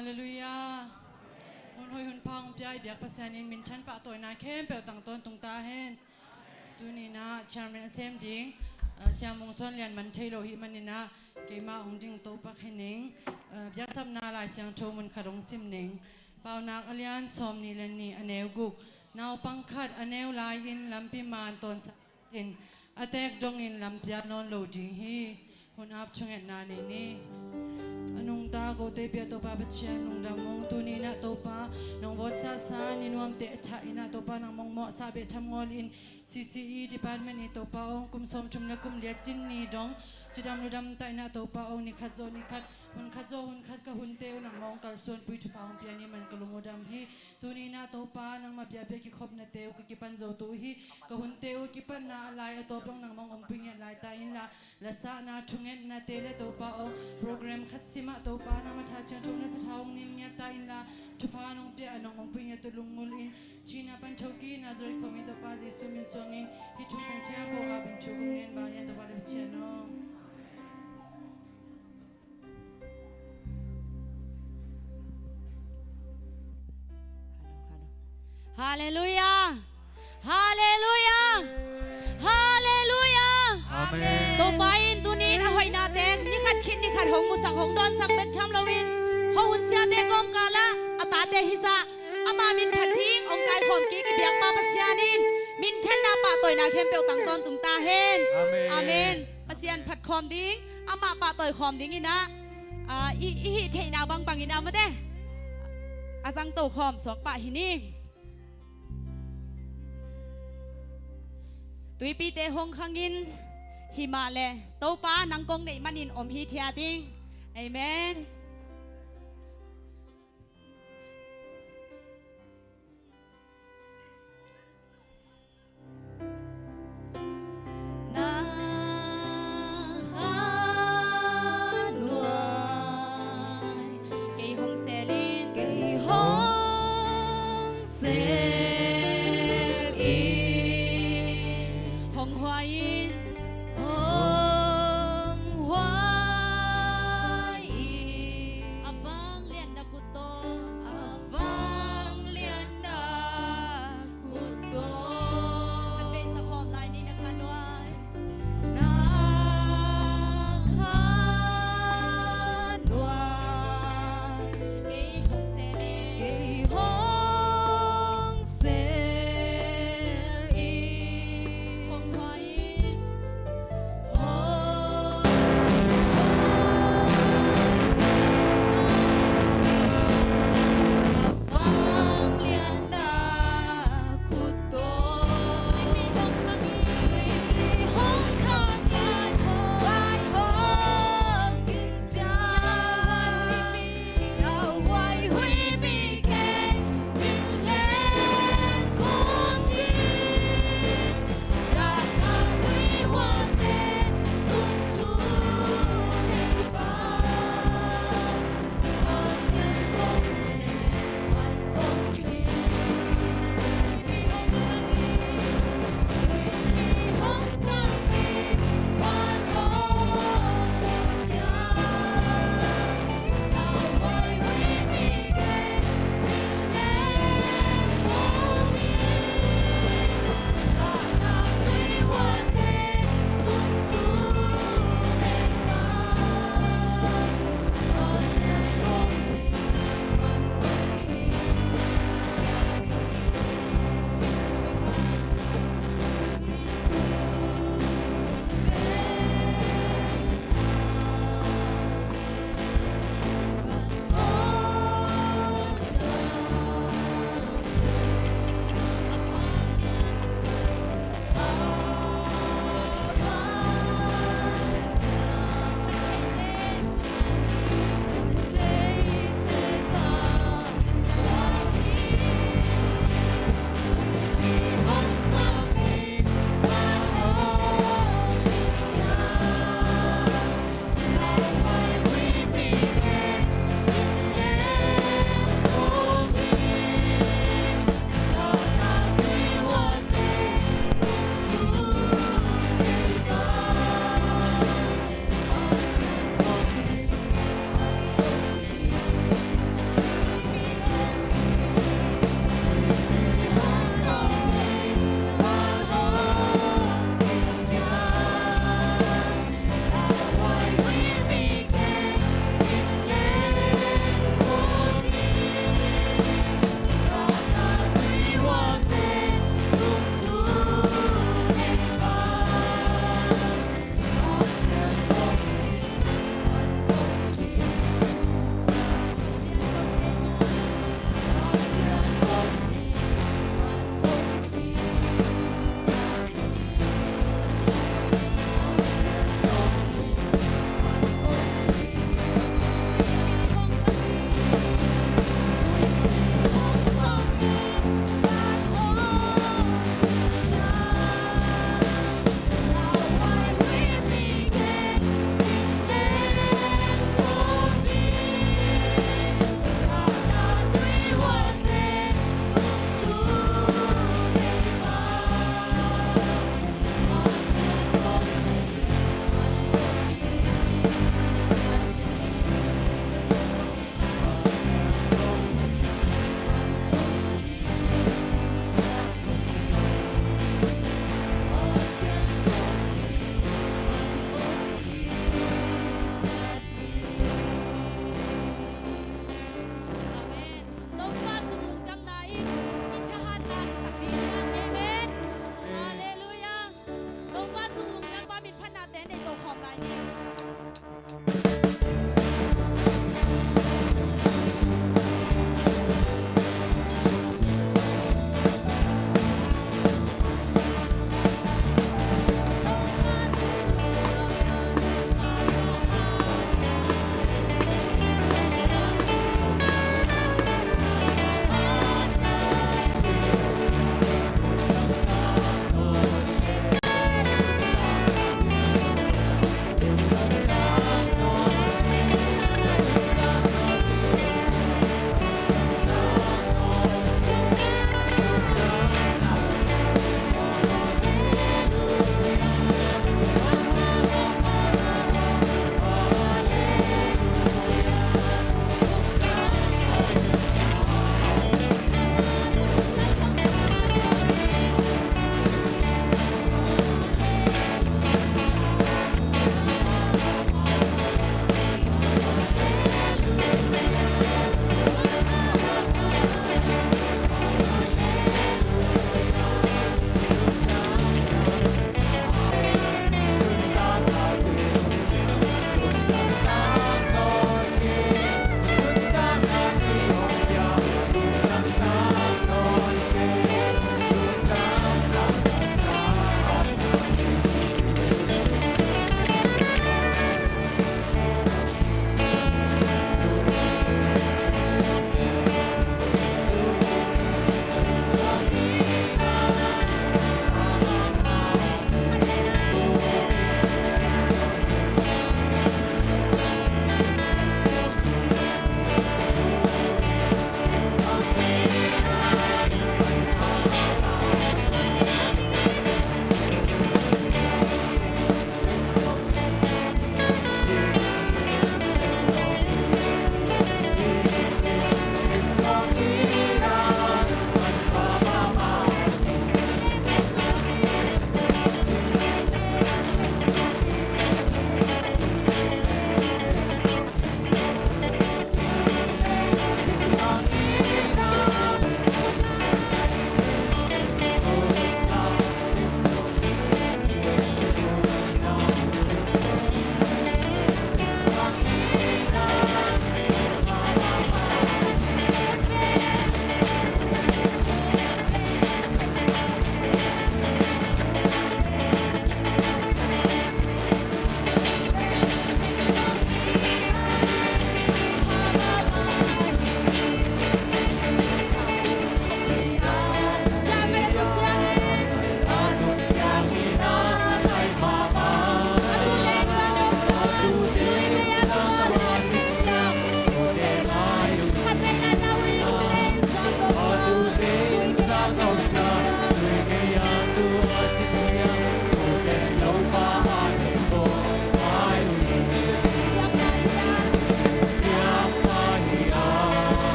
Hallelujah. Hun hoi hun phang piai biak pasian in min than pa toy na khem pe tang ton tung ta hen. Tuni na chairman asem ding siang mung son lian man thei lo hi manina keima ong ding to pak hining biasam na lai siang tho mun kharong sim ning paunak alian som ni len ni aneu guk nau pangkhat aneu lai in lampi man ton sa chin atek dong in lampia non lo ding hi hun ap chunget na ne ni anung ta go te pia to pa pathian nung dam mong tu ni na to pa nong vot sa sa ni nuam te tha ina to pa nang mong mo sa be tham ngol in CCE department ni to pa ong kum som thum na kum liat chin ni dong chidam lu dam tai na to pa ong ni khat zo ni khat hun khat zo hun khat ka hun te nang mong kal suan pui thu pa ong pia ni man ka lungo dam hi Tuni na to pa nang ma bia bia ki khop na teu ka ki pan zo tu hi ka hun teu ki pan na lai a to bang nang mong om pui nge lai ta in la la sa na thungen na te le to pa o program khat sima to pa na ma tha chen thong na sa thaung nin nge ta in la thu pa nong pia anong om pui nge tu lungul in China pan thoki Nazareth khomi to pa Jesu min suang in hi thu tang thia po a bin thu kong ngen ba ne to pa le chian no. Hallelujah. Hallelujah. Hallelujah. Amen. To pain tunin a hoina te ni khat khin ni khat hong mu sang hong don sang bet tham lowin ho hun sia te kong kala ata te hi sa ama min phathing ong kai khom ki ki biak pa pasianin min then na pa toy na khem peu tang ton tung ta hen. Amen. Amen. Pasian phat khom ding ama pa toy khom ding ina i hi theina bang bang ina ma te azang to khom sok pa hi ni tuipi te hong khangin hima le to pa nang kong nei manin om hi thia ding amen.